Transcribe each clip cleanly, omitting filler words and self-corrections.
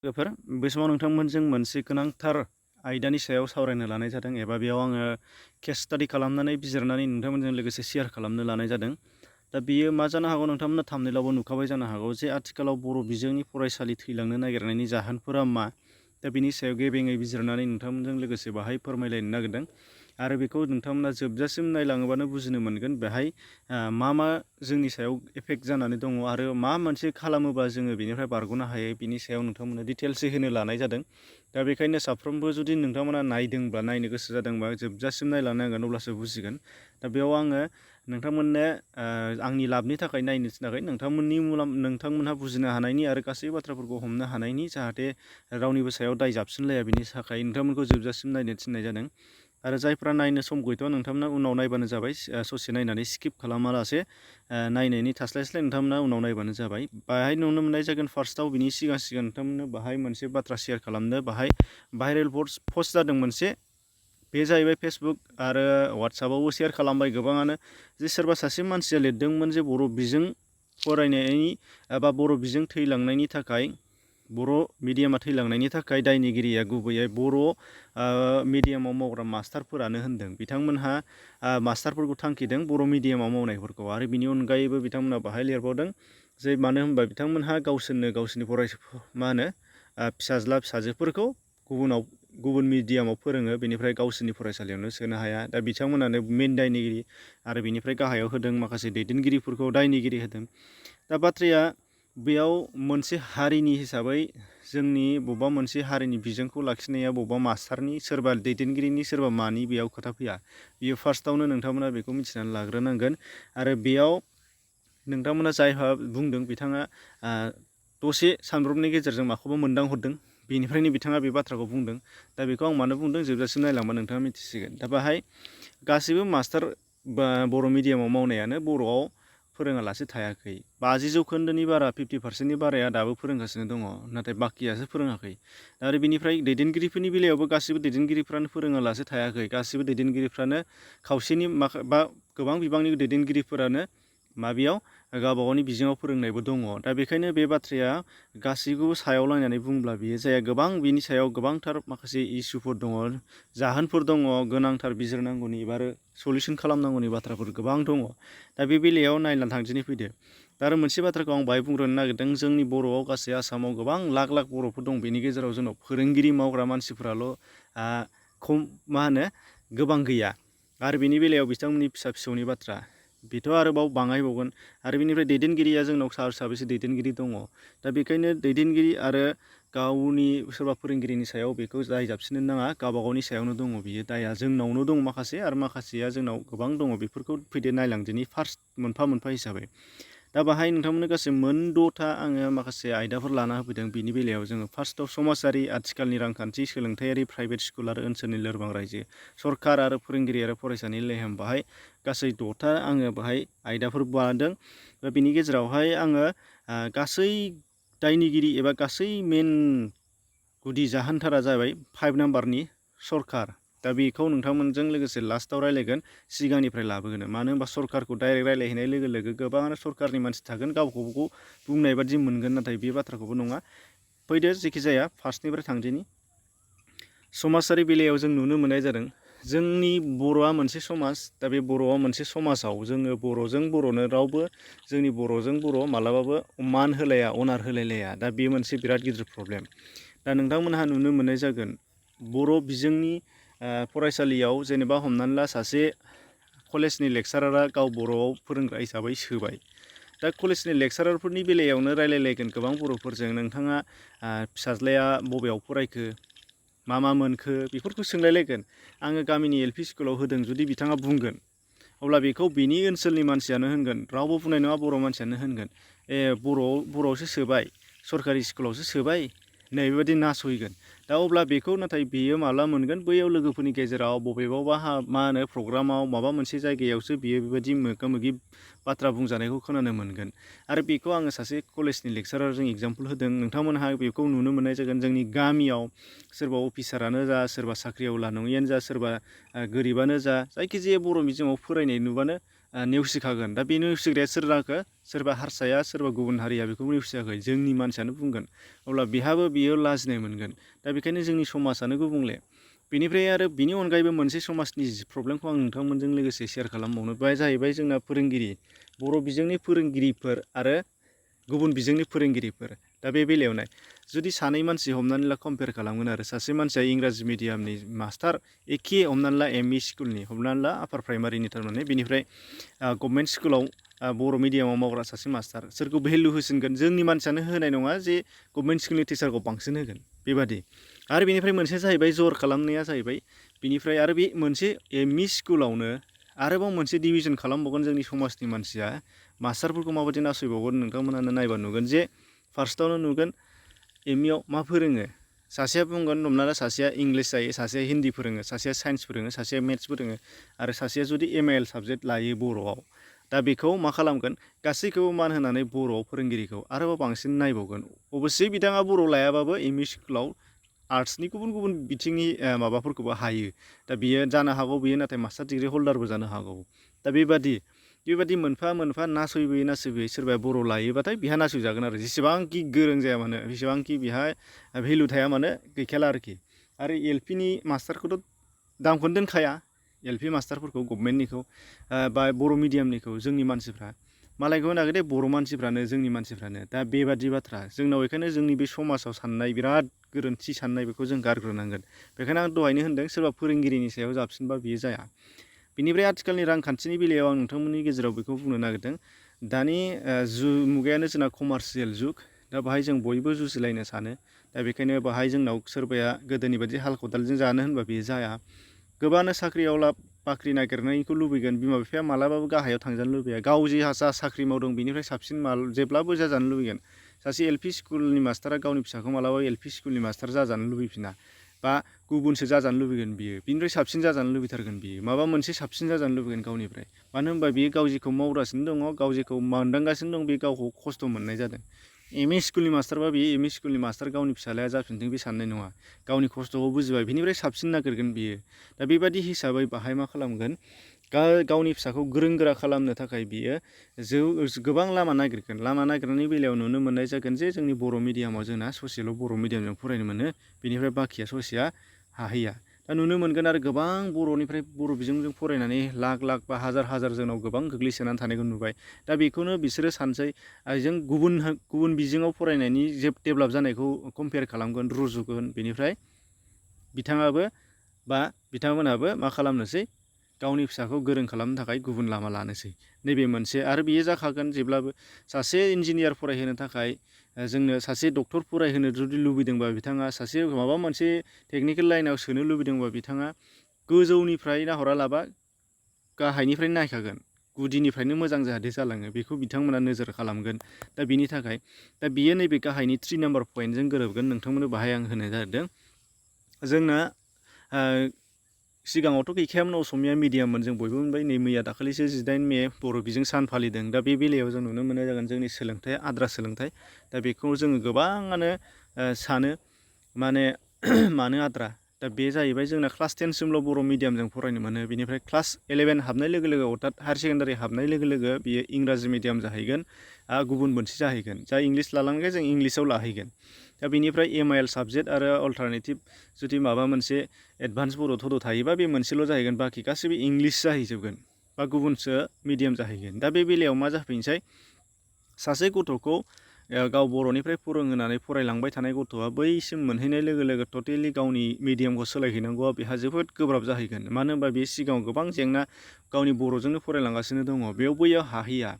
लोगोफोर बे समाव नोंथांमोनजों मोनसे गोनांथार आयदानि सायाव सावरायनो लानाय जादों एबा बेयाव आङो केस स्टाडि खालामनानै बिजिरनानै नोंथांमोनजों लोगोसे शेयार खालामनो लानाय जादों। दा बियो मा जानो हागौ नोंथांमोना थाम्बनेइलावबो नुखाबाय जानो हागौ जे आथिखालाव बर' बिजोंनि फरायसालि थैलांनो नागिरनायनि जाहोनफोरा मा? दा बिनि सायाव गेबेङै बिजिरनानै नोंथांमोनजों लोगोसे बाहाय फोरमायलायनो नागिरदों आरो बेखौ नोंथांमोना जोबजासिम नायलाङोबानो बुजिनो मोनगोन बेहाय मा मा जोंनि सायाव इफेक्ट जानानै दङ आरो मा मोनसे खालामोबा जोङो बेनिफ्राय बारग'नो हायो बिनि सायाव नोंथांमोना डिटेल्सै होनो लानाय जादों। दा बेखायनो साफ्रोमबो जुदि नोंथांमोना नायदोंब्ला नायनो गोसो जादोंबा जोबजासिम नायलांनांगोन अब्लासो बुजिगोन। दा बेयाव आङो नोंथांमोननो आंनि लाबनि थाखाय नायनो थिनाखै नोंथांमोनहा बुजिनो हानायनि आरो गासै बाथ्राफोरखौ हमनो हानायनि जाहाथे रावनिबो सायाव दाय जाबसिनलाया बिनि थाखाय नोंथांमोनखौ जोबजासिम नायनो थिननाय जादों। आरो जायफ्रा नायनो सम गैथ'आ नोंथांमोना उनाव नायबानो जाबाय ससे नायनानै स्किप खालामालासे नायनायनि थास्लायस्लाय नोंथांमोना उनाव नायबानो जाबाय। बाहाय नुनो मोननाय जागोन फार्स्टआव बिनि सिगां नोंथांमोननो बाहाय मोनसे बाथ्रा शेयार खालामनो बाहाय भाइरेल पस्ट जादों मोनसे बे जाहैबाय फेसबुक आरो वाट्सापावबो शेयार खालामबाय गोबाङानो जे सोरबा सासे मानसिया लिरदोंमोन जे बर' बिजों फरायनायनि एबा बर' बिजों थैलांनायनि थाखाय बर' मिडियामा थैलांनायनि थाखाय दायनिगिरिया गुबैयै बर' मिडियामाव मावग्रा मास्टारफोरानो होनदों। बिथांमोनहा मास्टारफोरखौ थांखिदों बर' मिडियामाव मावनायफोरखौ आरो बिनि अनगायैबो बिथांमोनहा बाहाय लिरबावदों जे मानो होनबा बिथांमोनहा गावसोरनो गावसोरनि फिसाज्ला फिसाजोफोरखौ गुबुन मिडियामाव फोरोङो बेनिफ्राय गावसोरनि फरायसालियावनो सोनो हाया। दा बिथांमोनानो मेन दायनिगिरि आरो बिनिफ्राय गाहायाव होदों माखासे दैदेनगिरिफोरखौ दायनिगिरि होदों। दा बाथ्राया बेयाव मोनसे हारिनि हिसाबै जोंनि बबेबा मोनसे हारिनि बिजोंखौ लाखिनाया बबेबा मास्टारनि सोरबा दैदेनगिरिनि सोरबा मानि बेयाव खोथा फैया। बियो फार्स्टआवनो नोंथांमोना बेखौ मिथिनानै लाग्रोनांगोन आरो बेयाव नोंथांमोना जायहा बुंदों बिथाङा दसे सानब्रबनि गेजेरजों माखौबा मोनदांहरदों बेनिफ्रायनो बिथाङा बे बाथ्राखौ बुंदों। दा बेखौ आं मानो बुंदों जोबजासिम नायलांबा नोंथाङा मिथिसिगोन। दा बाहाय गासैबो मास्टार बा बर' मिडियामाव मावनायानो बर'आव फोरोङालासे थायाखै। 50% बारा 50%नि बाराया दाबो फोरोंगासिनो दङ नाथाय बाखियासो फोरोङाखै। आरो बिनिफ्राय दैदेनगिरिफोरनि बेलायावबो गासैबो दैदेनगिरिफ्रानो फोरोङालासे थायाखै। गासैबो दैदेनगिरिफ्रानो खावसेनि बा गोबां बिबांनि दैदेनगिरिफोरानो माबेयाव गावबा गावनि बिजोङाव फोरोंनायबो दङ। दा बेखायनो बे बाथ्राया गासैखौबो सायाव लायनानै बुंब्ला बियो जाया। गोबां बिनि सायाव गोबांथार माखासे इसुफोर दङ, जाहोनफोर दङ, गोनांथार बिजिरनांगौनि आरो सलिउसन खालामनांगौनि बाथ्राफोर गोबां दङ। दा बे बेलायाव नायनानै थांदिनि फैदो। दा आरो मोनसे बाथ्राखौ आं बाहाय बुंग्रोनो नागिरदों जोंनि बर'आव गासै आसामाव गोबां लाख लाख बर'फोर दं। बेनि गेजेराव जोंनाव फोरोंगिरि मावग्रा मानसिफोराल' गोबां गैया आरो बिनि बेलायाव बिथांमोननि फिसा फिसौनि बाथ्रा बेथ' आरोबाव बाङायबावगोन आरो बिनिफ्राय दैदेनगिरिया जोंनाव साबेसे दैदेनगिरि दङ। दा बेखायनो दैदेनगिरि आरो गावनि सोरबा फोरोंगिरिनि सायाव बेखौ दाय जाबसिननो नाङा, गावबा गावनि सायावनो दङ बियो दाया। जोंनावनो दङ माखासे आरो माखासेया जोंनाव गोबां दङ। बेफोरखौ फैदो नायलांदिनि फार्स्ट मोनफा मोनफा हिसाबै। दा बाहाय नोंथांमोननो गासै मोनद'था आङो माखासे आयदाफोर लाना होफैदों। बिनि बेलायाव जोङो फार्स्टआव समाजारि, आथिखालनि रांखान्थि, सोलोंथायारि, प्राइभेट स्कुल आरो ओनसोलनि लोरबां रायजो, सरकार आरो फोरोंगिरि आरो फरायसानि लेहेम बाहाय गासै 6था आङो बाहाय आयदाफोर लादों। दा बिनि गेजेरावहाय आङो गासै दायनिगिरि एबा गासै मेन गुदि जाहोनथारा जाबाय 5 नाम्बारनि सरकार। दा बेखौ नोंथांमोनजों लोगोसे लास्टआव रायलायगोन, सिगांनिफ्राय लाबोगोन। मानो होनबा सरकारखौ डाइरेक्ट रायलायहैनाय लोगो लोगो गोबाङानो सरकारनि मानसि थागोन, गावखौ बुंनाय बादि मोनगोन, नाथाय बे बाथ्राखौबो नङा। फैदो जेखिजाया फार्स्टनिफ्राय थांदिनि। समाजारि बेलायाव जों नुनो मोननाय जादों जोंनि बर'आ मोनसे समाज। दा बे बर'आ मोनसे समाजाव जोङो बर'जों बर'नो रावबो जोंनि बर'जों बर' मालाबाबो मान होलाया, अनार होलायलाया। दा बे मोनसे बिराद गिदिर प्रब्लेम। दा नोंथांमोनहा नुनो मोननाय जागोन बर' बिजोंनि फरायसालियाव जेनेबा हमनानै ला सासे कलेजनि लेक्सारारा गाव बर'आव फोरोंग्रा हिसाबै सोबाय। दा कलेजनि लेक्सारारफोरनि बेलायावनो रायलायलायगोन गोबां बर'फोरजों, नोंथाङा फिसाज्लाया बबेयाव फरायखो, मा मोनखो, बेफोरखौ सोंलायलायगोन। आङो गामिनि LP स्कुलाव होदों जुदि बिथाङा बुंगोन, अब्ला बेखौ बेनि ओनसोलनि मानसियानो होनगोन, रावबो बुंनाय नङा, बर' मानसियानो होनगोन। बर'आवसो सोबाय, सरकारि स्कुलावसो सोबाय, नै बेबायदि नासयगोन। दा अब्ला बेखौ नाथाय बेयो माब्ला मोनगोन, बैयाव लोगोफोरनि गेजेराव बबेबावबा प्रग्रामाव माबा मोनसे जायगायावसो बियो बेबायदि मोगा मोगि बाथ्रा बुंजानायखौ खोनानो मोनगोन। आरो बेखौ आङो सासे कलेजनि लेक्सारारजों एगजाम्पोल होदों। नोंथांमोनहा बेखौ नुनो मोननाय जागोन जोंनि गामियाव सोरबा अफिसारानो जा, सोरबा साख्रिआवला नङियानो जा, सोरबा गोरिबानो जा, जायखिजाया बर' बिजोङाव फरायनाय नुबानो नेवसिखागोन। दा बे नेवसिग्राया सोर जाखो? सोरबा हारसाया सोरबा गुबुन हारिया बेखौ नेवसियाखै, जोंनि मानसियानो बुंगोन। अब्ला बियो लाजिनाय मोनगोन। दा बेखायनो जोंनि समाजानो गुबुंले। बेनिफ्राय आरो बिनि अनगायैबो मोनसे समाजनि प्रब्लेमखौ आं नोंथांमोनजों लोगोसे शेयार खालामबावनो, बे जाहैबाय जोंना फोरोंगिरि, बर' बिजोंनि फोरोंगिरिफोर आरो गुबुन बिजोंनि फोरोंगिरिफोर। दा बे बेलायाव नाय, जुदि सानै मानसि हमनानै ला कम्पेयार खालामगोन आरो सासे मानसिया इंराजि मिडियामनि मास्टार, एखे हमनानै ला एमइ स्कुलनि, हमनानै ला आपार प्राइमारिनि थारमाने, बेनिफ्राय गभर्नमेन्ट स्कुलाव बर' मिडियामाव मावग्रा सासे मास्टार, सोरखौ भेलु होसिनगोन? जोंनि मानसियानो होनाय नङा जे गभर्नमेन्ट स्कुलनि टिचारखौ बांसिन होगोन, बेबादि। आरो बेनिफ्राय मोनसे जाहैबाय जर खालामनाया जाहैबाय, बिनिफ्राय आरो बे मोनसे एमइ स्कुलावनो आरोबाव मोनसे डिभिजन खालामबावगोन जोंनि समाजनि मानसिया, मास्टारफोरखौ माबायदि नासयबावगोन नोंथांमोनानो नायबा नुगोन जे फार्स्टआवनो नुगोन एमइआव मा फोरोङो, सासेया बुंगोन हमना ला सासेया इंलिस जायो, सासेया हिन्दी फोरोङो, सासेया साइन्स फोरोङो, सासेया मेथ्स फोरोङो, आरो सासेया जुदि एमआइएल साबजेक्ट लायो बर'आव, दा बेखौ मा खालामगोन? गासैखौबो मान होनानै बर'आव फोरोंगिरिखौ आरोबाव बांसिन नायबावगोन। अबस्से बिथाङा बर' लायाबाबो एमइ स्कुलाव आर्ट्सनि गुबुन गुबुन बिथिंनि माबाफोरखौबो हायो। दा बियो जानो हागौ बियो नाथाय मास्टार डिग्रि हल्डारबो जानो हागौ। दा बेबादि मोनफा मोनफा नासयबोयै सोरबाया बर' लायोबाथाय बिहा नासयजागोन आरो, जेसेबांखि गोरों जाया मानो, जेसेबांखि बिहा भेलु थाया मानो, गैखाला आरोखि। आरो एलपिनि मास्टारखौथ' दामखौनो दोनखाया, एलपि मास्टारफोरखौ गभमेन्टनिखौ बा बर' मिडियामनिखौ जोंनि मानसिफ्रा, मालायखौ होनाखै दे, बर' मानसिफ्रानो जोंनि मानसिफ्रानो। दा बेबादि बाथ्रा जोंनाव, बेखायनो जोंनि बे समाजाव साननाय बिराद गोरोन्थि साननाय, बेखौ जों गारग्रोनांगोन। बेखायनो आं दहायनो होनदों, सोरबा फोरोंगिरिनि सायाव जाबसिनबा बियो जाया। बेनिफ्राय आथिखालनि रांखान्थिनि बेलायाव आं नोंथांमोननि गेजेराव बेखौ बुंनो नागिरदों, दानि मुगायानो जोंना कमार्सियेल जुग, दा बाहाय जों बयबो जुजिलायनो सानो। दा बेखायनो बाहाय जोंनाव सोरबाया गोदोनि बायदि हाल खदालजों जानो होनबा बेयो जाया। गोबांनो साख्रिआवला बाख्रि नागिरनायखौ लुबैगोन, बिमा बिफाया मालाबाबो गाहायाव थांजानो लुबैया, गाव जे जा साख्रि मावदों बेनिफ्राय साबसिन जेब्लाबो जाजानो लुबैगोन। सासे एलपि स्कुलनि मास्टारा गावनि फिसाखौ मालाबाबो एलपि स्कुलनि मास्टार जाजानो लुबैफिना, बा गुबुनसो जाजानो लुबैगोन बियो, बिनिफ्राय साबसिन जाजानो लुबैथारगोन बियो, माबा मोनसे साबसिन जाजानो लुबैगोन गावनिफ्राय। मानो होनबा बियो गाव जेखौ मावगासिनो दङ, गाव जेखौ मोनदांगासिनो दं, बे गावखौ खस्थ' मोननाय जादों। एमइ स्कुलनि मास्टारबा बियो एमइ स्कुलनि मास्टार, गावनि फिसालाया जाफिनथों बे साननाय नङा, गावनि खस्थ'खौ बुजिबाय, बिनिफ्राय साबसिन नागिरगोन बियो। दा बेबादि हिसाबै बाहाय मा खालामगोन? गावनि फिसाखौ गोरों गोरा खालामनो थाखाय बियो गोबां लामा नागिरगोन। लामा नागिरनायनि बेलायाव नुनो मोननाय जागोन जे जोंनि बर' मिडियामाव जोंना ससेल' बर' मिडियामजों फरायनो मोनो, बेनिफ्राय बाखिया ससेया हाहैया। दा नुनो मोनगोन आरो गोबां बर' बिजोंजों फरायनानै लाख लाख बा हाजार जोंनाव गोबां गोग्लैसोनानै थानायखौ नुबाय। दा बेखौनो बिसोरो सानसै, जों गुबुन बिजोङाव फरायनायनि डेभेलप जानायखौ कम्पेयार खालामगोन, रुजुगोन, बेनिफ्राय बिथांमोनहाबो मा खालामनोसै? गावनि फिसाखौ गोरों खालामनो थाखाय गुबुन लामा लानोसै। नैबे मोनसे, आरो बियो जाखागोन जेब्लाबो। सासे इन्जिनियार फरायहोनो थाखाय जोंनो सासे डक्टर फरायहोनो जुदि लुबैदोंबा, बिथाङा सासे माबा मोनसे टेकनिकेल लाइनाव सोनो लुबैदोंबा, बिथाङा गोजौनिफ्राय नाहरालाबा गाहायनिफ्राय नायखागोन, गुदिनिफ्रायनो मोजां जाहाथे जालाङो बेखौ बिथांमोना नोजोर खालामगोन। दा बिनि थाखाय बियो नैबे गाहायनि 3 नाम्बार पइन्टजों गोरोबगोन। नोंथांमोननो बाहाय आं होनाय जादों, जोंना सिगाङावथ' गैखायामोन असमिया मिडियाममोन, जों बयबो मोनबाय। नै मैया दाखालिसो 18 मे बर' बिजों सान फालिदों। दा बे बेलायाव जों नुनो मोननाय जागोन जोंनि सोलोंथाइया आद्रा सोलोंथाइ। दा बेखौ जोङो गोबाङानो सानो माने मानो आद्रा? दा बे जाहैबाय जोंना क्लास 10 सिमल' बर' मिडियामजों फरायनो मोनो, बेनिफ्राय क्लास 11 हाबनाय लोगो लोगो, अर्थात हायार सेकेन्डारि हाबनाय लोगो लोगो बियो इंराजि मिडियाम जाहैगोन, गुबुन मोनसे जाहैगोन। जा इंलिस लालांगोन जों इंलिसाव लाहैगोन। दा बेनिफ्राय एमआइएल साबजेक्ट आरो अल्टारनेटिभ जुदि माबा मोनसे एडभान्स बर' थायोबा, बे मोनसेल' जाहैगोन, बाखि गासैबो इंलिस जाहैजोबगोन बा गुबुनसो मिडियाम जाहैगोन। दा बे बेलायाव मा जाफैनोसै? सासे गथ'खौ गाव बर'निफ्राय फोरोंहोनानै फरायलांबाय थानाय गथ'आ बैसिम मोनहैनाय लोगो लोगो टटेलि गावनि मिडियामखौ सोलायहैनांगौआ बेहा जोबोद गोब्राब जाहैगोन। मानो होनबा बे सिगाङाव गोबां जेंना, गावनि बर'जोंनो फरायलांगासिनो दङ, बैयाव हाहैया,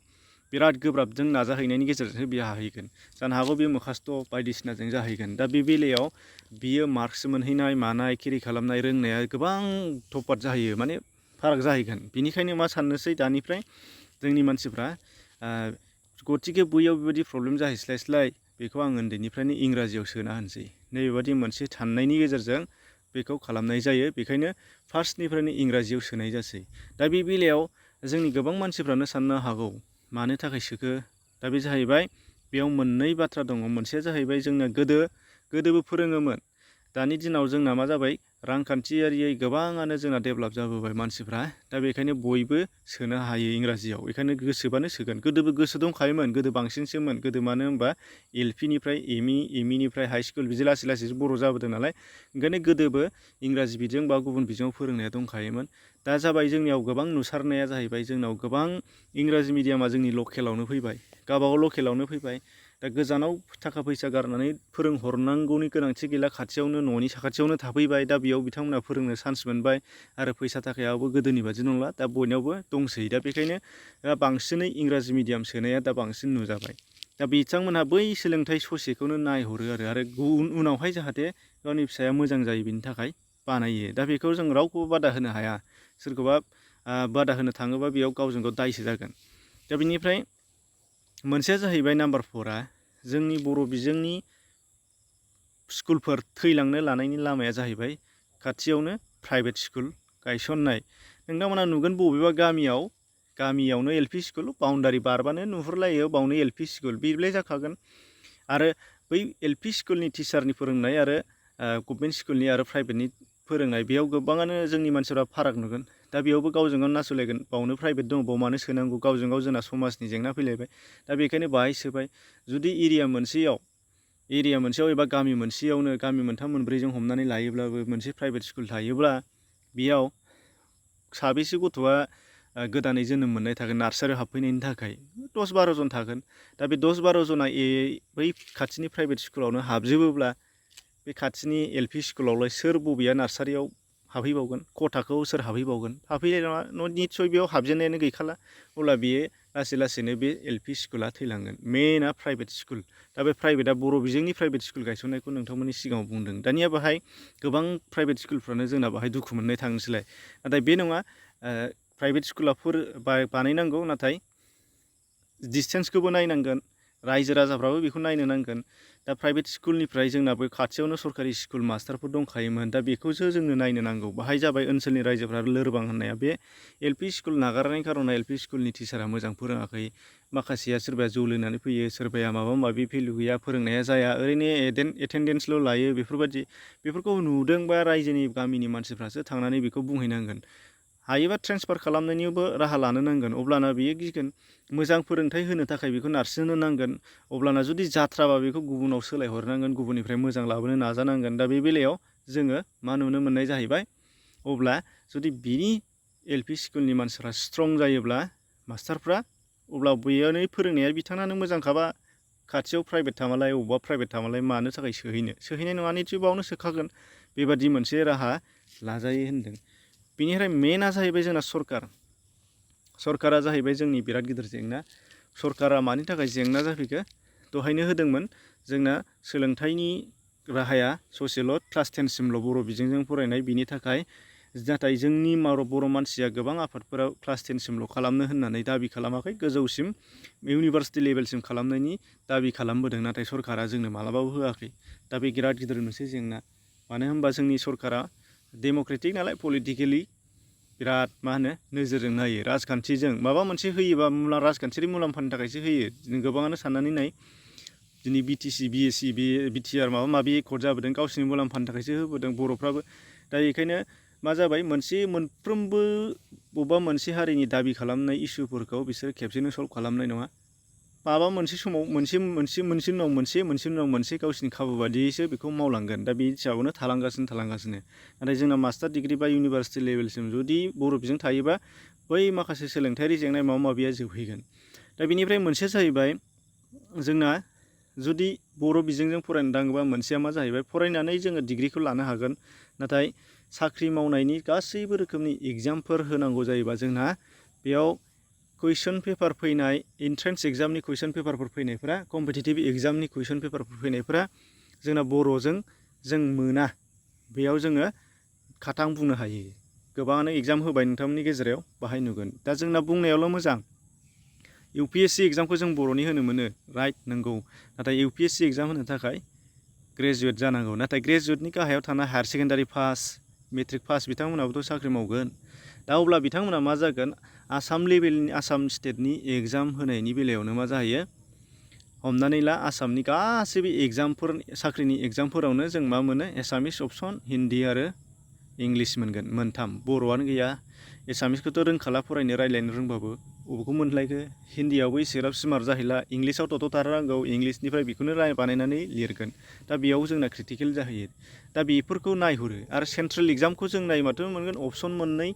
बिराद गोब्राबजों नाजाहैनायनि गेजेरजोंसो बियो हाहैगोन। जानो हागौ बे मोखास्थ' बायदिसिनाजों जाहैगोन। दा बे बेलायाव बियो मार्कस मोनहैनाय मानाय केरि खालामनाय रोंनाया गोबां थफात जाहैयो, माने फाराग जाहैगोन। बेनिखायनो मा साननोसै दानिफ्राय जोंनि मानसिफ्रा, गथिखे बैयाव बेबायदि प्रब्लेम जाहैस्लायस्लाय बेखौ आं उन्दैनिफ्रायनो इंराजियाव सोना होनोसै, नैबेबादि मोनसे साननायनि गेजेरजों बेखौ खालामनाय जायो। बेखायनो फार्स्टनिफ्रायनो इंराजियाव सोनाय जासै। दा बे बेलायाव जोंनि गोबां मानसिफ्रानो साननो हागौ मानो थाखाय सोखो? दा बे जाहैबाय बेयाव मोननै बाथ्रा दङ। मोनसेया जाहैबाय जोंना गोदोबो फोरोङोमोन, दानि दिनाव जोंना मा जाबाय रांखान्थियारियै गोबाङानो जोंना डेभेलप जाबोबाय मानसिफ्रा दा बेखायनो बयबो सोनो हायो इंराजियाव बेखायनो गोसोबानो सोगोन गोदोबो गोसो दंखायोमोन गोदो बांसिनसोमोन गोदो मानो होनबा एलपिनिफ्राय एमइनिफ्राय हाइ स्कुल बिदि लासै लासैसो बर' जाबोदों नालाय ओंखायनो गोदोबो इंराजि बिजों बा गुबुन बिजोङाव फोरोंनाया दंखायोमोन दा जाबाय जोंनियाव गोबां नुसारनाया जाहैबाय जोंनाव गोबां इंराजि मिडियामा जोंनि लकेलावनो फैबाय गावबागाव लकेलावनो फैबाय दा गोजानाव थाखा फैसा गारनानै फोरोंहरनांगौनि गोनांथि गैला खाथियावनो न'नि साखाथियावनो थाफैबाय दा बेयाव बिथांमोना फोरोंनो चान्स मोनबाय आरो फैसा थाखायाबो गोदोनि बादि नंला दा बयनावबो दंसै दा बेखायनो बांसिनै इंराजि मिडियाम सोनाया दा बांसिन नुजाबाय दा बिथांमोनहा बै सोलोंथाइ ससेखौनो नायहरो आरो उनावहाय जाहाथे गावनि फिसाया मोजां जायो बेनि थाखाय बानायो दा बेखौ जों रावखौबो बादा होनो हाया सोरखौबा बादा होनो थाङोबा बेयाव गावजों गाव दायसो जागोन दा बिनिफ्राय मोनसेया जाहैबाय नाम्बार 4आ जोंनि बर' बिजोंनि स्कुलफोर थैलांनो लानायनि लामाया जाहैबाय खाथियावनो प्राइभेट स्कुल गायसननाय नोंथांमोना नुगोन बबेबा गामियावनो एलपि स्कुल बाउन्डारि बारबानो नुहुरलायो बावनो एलपि स्कुल बेलाय जाखागोन आरो बै एलपि स्कुलनि टिचारनि फोरोंनाय आरो गभर्नमेन्ट स्कुलनि आरो प्राइभेटनि फोरोंनाय बेयाव गोबाङानो जोंनि मानसिफ्रा फाराग नुगोन दा बेयावबो गावजों गाव नासयलायगोन बावनो प्राइभेट दङ बाव मानो सोनांगौ गावजों गाव जोंना समाजनि जेंना फैलायबाय दा बेखायनो बाहाय सोबाय जुदि एरिया मोनसेयाव एबा गामि मोनसेयावनो गामि मोनथाम मोनब्रैजों हमनानै लायोब्लाबो मोनसे प्राइभेट स्कुल थायोब्ला बेयाव साबेसे गथ'आ गोदानै जोनोम मोननाय थागोन नार्सारियाव हाबफैनायनि थाखाय 10-12 जन थागोन दा बे 10-12 जना बै खाथिनि प्राइभेट स्कुलावनो हाबजोबोब्ला बे खाथिनि एलपि स्कुलावलाय सोर बबेया नार्सारियाव हाबहैबावगोन खथाखौ सोर हाबहैबावगोन हाबहैनाय नङा निस्सय बेयाव हाबजेननायानो गैखाला अब्ला बेयो लासै लासैनो बे एलपि स्कुला थैलांगोन मेइनआ प्राइभेट स्कुल दा बे प्राइभेटआ बर' बिजोंनि प्राइभेट स्कुल गायसननायखौ नोंथांमोननि सिगाङाव बुंदों दानिया बाहाय गोबां प्राइभेट स्कुलफ्रानो जोंना बाहाय दुखु मोननाय थांसैलाय नाथाय बे नङा प्राइभेट स्कुलाफोर बानायनांगौ नाथाय डिसटेन्सखौबो नायनांगोन रायजो राजाफ्राबो बेखौ नायनो नांगोन दा प्राइभेट स्कुलनिफ्राय जोंनाबो खाथियावनो सरकारि स्कुल मास्टारफोर दंखायोमोन दा बेखौसो जोंनो नायनो नांगौ बाहाय जाबाय ओनसोलनि रायजोफ्रा लोरबां होननाया बे एलपि स्कुल नागारनायनि खार'ना एलपि स्कुलनि टिचारा मोजां फोरोङाखै माखासेया सोरबाया जौ लोंनानै फैयो सोरबाया माबा माबि भेलु गैया फोरोंनाया जाया ओरैनो एटेन्डेन्सल' लायो बेफोरखौ नुदों बा रायजोनि गामिनि मानसिफ्रासो थांनानै बेखौ बुंहैनांगोन हायोबा ट्रेन्सफार खालामनायनिबो राहा लानो नांगोन अब्लाना बियो गिगोन मोजां फोरोंथाइ होनो थाखाय बेखौ नारसिननो नांगोन अब्लाना जुदि जाथ्राबा बेखौ गुबुनाव सोलायहरनांगोन गुबुननिफ्राय मोजां लाबोनो नाजानांगोन दा बे बेलायाव जोङो मा नुनो मोननाय जाहैबाय अब्ला जुदि बिनि एलपि स्कुलनि मानसिफ्रा स्ट्रं जायोब्ला मास्टारफ्रा अब्ला बेयावनो फोरोंनाया बिथांनानो मोजांखाबा खाथियाव प्राइभेट थामालाय अबेबा प्राइभेट थामालाय मानो थाखाय सोहैनाय नङा निस्सय बावनो सोखागोन बेबादि मोनसे राहा लाजायो होनदों बेनिफ्राय मेनआ जाहैबाय जोंना सरकारा जाहैबाय जोंनि बिराद गिदिर जेंना सरकारा मानि थाखाय जेंना जाफैखो दहायनो होदोंमोन जोंना सोलोंथाइनि राहाया ससेल' क्लास 10सिमल' बर' बिजोंजों फरायनाय बिनि थाखाय नाथाय जोंनि बर' मानसिया गोबां आफादफोराव क्लास 10सिमल' खालामनो होननानै दाबि खालामाखै गोजौसिम इउनिभार्सिटि लेभेलसिम खालामनायनि दाबि खालामबोदों नाथाय सरकारा जोंनो मालाबाबो होआखै दा बे बिराद गिदिर मोनसे जेंना मानो होनबा जोंनि सरकारा डेम'क्रेटिक नालाय पलिटिकेलि बिराद नोजोरजों नायो राजखान्थिजों माबा मोनसे होयोबा राजखान्थियारि मुलाम्फानि थाखायसो होयो गोबाङानो साननानै नाय दिनै बिटिसि बिएससि बिटिआर माबा माबि एकर्ड जाबोदों गावसिनि मुलाम्फानि थाखायसो होबोदों बर'फ्राबो दा बेखायनो मा जाबाय मोनफ्रोमबो बबेबा मोनसे हारिनि दाबि खालामनाय इसुफोरखौ बिसोर खेबसेनो सल्भ खालामनाय नङा माबा मोनसे समाव मोनसे उनाव मोनसे गावसिनि खाबु बादियैसो बेखौ मावलांगोन दा बे हिसाबावनो थालांगासिनो नाथाय जोंना मास्टार डिग्रि बा इउनिभार्सिटि लेभेलसिम जुदि बर' बिजों थायोबा बै माखासे सोलोंथायारि जेंना माबा माबिया जोबहैगोन दा बेनिफ्राय मोनसेया जाहैबाय जोंना जुदि बर' बिजोंजों फरायनो थाङोबा मोनसेया मा जाहैबाय फरायनानै जोङो डिग्रिखौ लानो हागोन नाथाय साख्रि मावनायनि गासैबो रोखोमनि एग्जामफोर होनांगौ जायोबा जोंना बेयाव कुइसन पेपार फैनाय एन्ट्रेन्स एग्जामनि कुइसन पेपारफोर फैनायफोरा कम्पिटिटिभ एग्जामनि कुइसन पेपारफोर फैनायफोरा जोंना बर'जों जों मोना बेयाव जोङो खाथां बुंनो हायो गोबाङानो एग्जाम होबाय नोंथांमोननि गेजेराव बाहाय नुगोन दा जोंना बुंनायावल' मोजां इउपिएससि एग्जामखौ जों बर'नि होनो मोनो राइट नंगौ नाथाय इउपिएससि एग्जाम होनो थाखाय ग्रेजुवेट जानांगौ नाथाय ग्रेजुवेटनि गाहायाव थानाय higher secondary pass matric pass बिथांमोनाबोथ' साख्रि मावगोन दा अब्ला बिथांमोना मा जागोन आसाम लेभेलनि आसाम स्टेटनि एग्जाम होनायनि बेलायावनो मा जाहैयो हमनानै ला आसामनि गासैबो एग्जामफोर साख्रिनि एग्जामफोरावनो जों मा मोनो एसामिस अपसन हिन्दी आरो इंलिस मोनगोन मोनथाम बर'आनो गैया एसामिसखौथ' रोंखाला फरायनो रायज्लायनो रोंबाबो बबेखौ मोनलायखो हिन्दीयावबो एसेग्राब स्मार्ट जाहैला इंलिसाव थ'थ'थार नांगौ इंलिसनिफ्राय बेखौनो बानायनानै लिरगोन दा बेयाव जोंना क्रिटिकेल जाहैयो दा बेफोरखौ नायहरो आरो सेन्ट्रेल एग्जामखौ जों नायबाथ' मोनगोन अपसन मोननै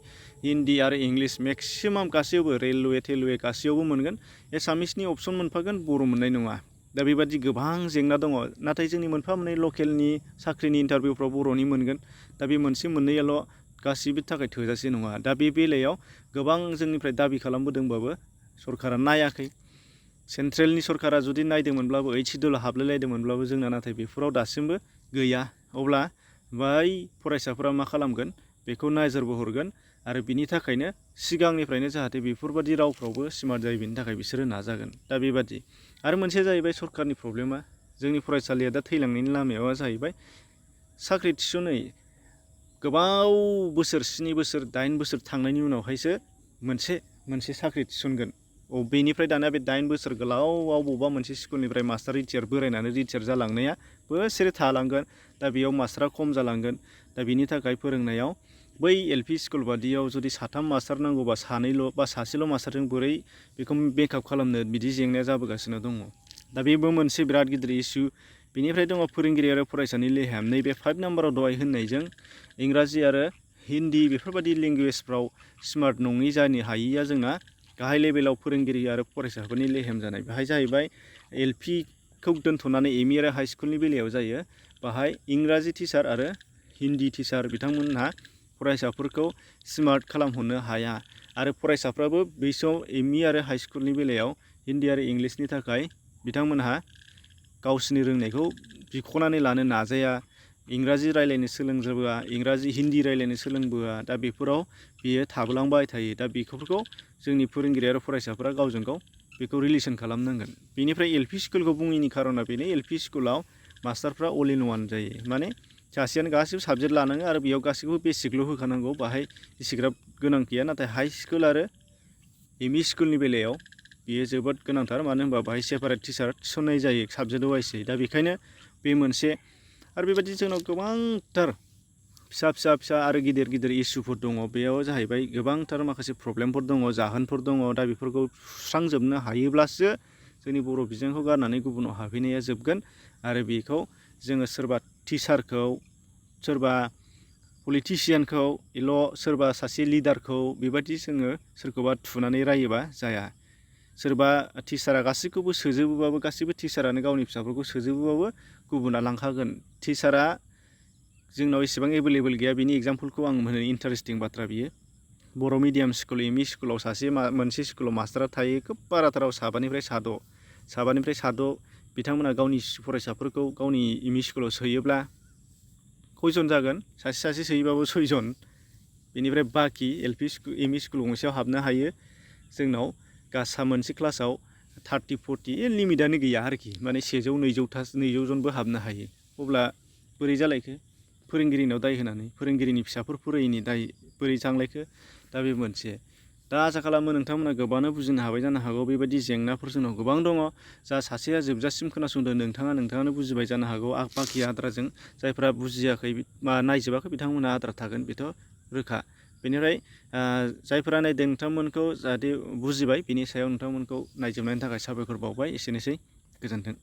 हिन्दी आरो इंलिस मेक्सिमाम गासैयावबो रेलवे टेलवे गासैयावबो मोनगोन एसामिसनि अपसन मोनफागोन बर' मोननाय नङा दा बेबादि गोबां जेंना दङ नाथाय जोंनि मोनफा मोननै लकेलनि साख्रिनि इन्टारभिउफ्राव बर'नि मोनगोन दा बे मोनसे मोननैयाल' गासिबो थाखाय थोजासे नङा दा बे बेलायाव गोबां जोंनिफ्राय दाबि खालामबोदोंबाबो सरकारा नायाखै सेन्ट्रेलनि सरकारा जुदि नायदोंमोनब्लाबो ओइट सिडुलाव हाबलायलायदोंमोनब्लाबो जोंना नाथाय बेफोराव दासिमबो गैया अब्ला बै फरायसाफोरा मा खालामगोन बेखौ नोजोरबो हरगोन आरो बिनि थाखायनो सिगांनिफ्रायनो जाहाथे बेफोरबादि रावफ्रावबो स्मार्ट जायो बिनि थाखाय बिसोरो नाजागोन दा बेबादि आरो मोनसेया जाहैबाय सरकारनि प्रब्लेमा जोंनि फरायसालिया दा थैलांनायनि लामायाव जाहैबाय साख्रि थिसनै गोबाव बोसोर 7 बोसोर 8 बोसोर थांनायनि उनावहायसो मोनसे साख्रि थिसनगोन बेनिफ्राय दाना बे 8 बोसोर गोलावआव बबेबा मोनसे स्कुलनिफ्राय मास्टार रिटायार बोरायनानै रिटायार जालांनाया बोसोरे थालांगोन दा बेयाव मास्टारा खम जालांगोन दा बिनि थाखाय फोरोंनायाव बै एलपि स्कुल बादियाव जुदि 3 मास्टार नांगौबा 2 बा सासेल' मास्टारजों बोरै बेखौ मेकआप खालामनो बिदि जेंनाया जाबोगासिनो दङ दा बेबो मोनसे बिराद गिदिर इसु बेनिफ्राय दङ फोरोंगिरि आरो फरायसानि लेहाम नैबे 5 नाम्बाराव दहाय होननायजों इंराजि आरो हिन्दी बेफोरबादि लेंगुवेजफ्राव स्मार्ट नङि जानो हायिया जोंना गाहाय लेभेलाव फोरोंगिरि आरो फरायसाफोरनि लेहेम जानाय बेहाय जाहैबाय एलपिखौ दोनथ'नानै एमइ आरो हाइ स्कुलनि बेलायाव जायो बाहाय इंराजि टिचार आरो हिन्दी टिचार बिथांमोनहा फरायसाफोरखौ स्मार्ट खालामहरनो हाया आरो फरायसाफ्राबो बै समाव एमइ आरो हाइ स्कुलनि बेलायाव हिन्दी आरो इंलिसनि थाखाय बिथांमोनहा गावसिनि रोंनायखौ बिख'नानै लानो नाजाया इंराजि रायलायनो सोलोंजोबोआ इंराजि हिन्दी रायलायनो सोलोंबोआ दा बेफोराव बियो थाबोलांबाय थायो दा बेफोरखौ जोंनि फोरोंगिरि आरो फरायसाफोरा गावजों गाव बेखौ रिलेसन खालामनांगोन बेनिफ्राय एलपि स्कुलखौ बुङैनि खारना बेनो एलपि स्कुलाव मास्टारफ्रा अल इन वान जायो माने सासेयानो गासिबो साबजेक्ट लानाङो आरो बेयाव गासैखौबो बेसिकल' होखानांगौ बाहाय इसेग्राब गोनां गैया नाथाय हाइ स्कुल आरो एमइ स्कुलनि बेलायाव बियो जोबोद गोनांथार मानो होनबा बाहाय सेपारेट टिचार थिसननाय जायो साबजेक्ट वाइसै दा बेखायनो बे मोनसे आरो बेबायदि जोंनाव गोबांथार फिसा आरो गिदिर इसुफोर दङ बेयाव जाहैबाय गोबांथार माखासे प्रब्लेमफोर दङ जाहोनफोर दङ दा बेफोरखौ सुस्रांजोबनो हायोब्लासो जोंनि बर' बिजोंखौ गारनानै गुबुनाव हाबहैनाया जोबगोन आरो बेखौ जोङो सोरबा टिचारखौ सोरबा पलिटिसियानखौ सोरबा सासे लिडारखौ बेबायदि जोङो सोरखौबा थुनानै रायोबा जाया सोरबा टिचारा गासैखौबो सोजोबोबाबो गासैबो टिचारानो गावनि फिसाफोरखौ सोजोबोबाबो गुबुना लांखागोन टिचारा जोंनाव एसेबां एभेलेबेल गैया बिनि एग्जाम्पलखौ आं होनो इन्टारेस्टिं बाथ्रा बियो बर' मिडियाम स्कुल एमइ स्कुलाव मोनसे स्कुलाव मास्टारा थायो खोब बाराथाराव साबानिफ्राय साद' बिथांमोना गावनि फरायसाफोरखौ गावनि एमइ स्कुलाव सोयोब्ला खयजन जागोन सासे सोयोबाबो 6 जन बेनिफ्राय बाखि एमइ स्कुल गंसेयाव हाबनो हायो जोंनाव गासा मोनसे क्लासाव 30-40 लिमिटआनो गैया आरोखि माने 100-200 जनबो हाबनो हायो अब्ला बोरै जालायखो फोरोंगिरिनाव दाय होनानै फोरोंगिरिनि फिसाफोर फरायैनि दाय बोरै थांलायखो दा बे मोनसे दा आसा खालामो नोंथांमोना गोबाङानो बुजिनो हाबाय जानो हागौ बेबायदि जेंनाफोर जोंनाव गोबां दङ जा सासेया जोबजासिम खोनासंदों नोंथाङानो बुजिबाय जानो हागौ बाखि आद्राजों जायफ्रा बुजियाखै नायजोबाखै बिथांमोना आद्रा थागोन बेथ' रोखा बेनिफ्राय जायफोरा नायदों नोंथांमोनखौ जाहाथे बुजिबाय बिनि सायाव नोंथांमोनखौ नायजोबनायनि थाखाय साबायखर बावबाय एसेनोसै गोजोन्थों।